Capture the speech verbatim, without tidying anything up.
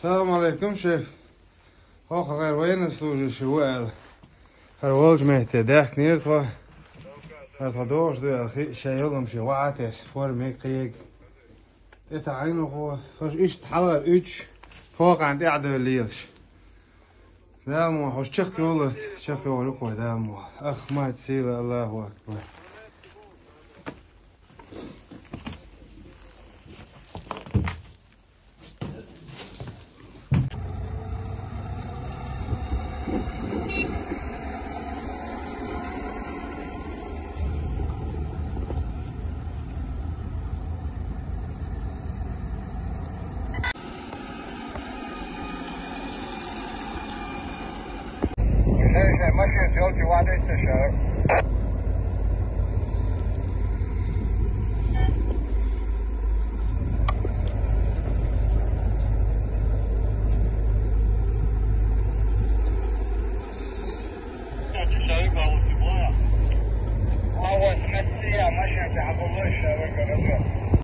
Салам алейкум, шеф. Хьо хьо гӀайра военнослужащий ву аьлла. ХӀара волчу метте даьхкинера тхо. ХӀара тхо дохуш ду аьлла, хи-, шайн йолам шен ваӀа а тесна, форма кхиъна. ТӀе таӀийна хьо, хӀорш иштта хьалхара уьдуш, тхо кхана тӀаьхьа девлла лелаш. Дала мукъ лахь, хӀорш чекхйоллалц, чекхйолур ю-кх вай, Дала мукъ лахь. Ахмад сила, Аллаху акбар.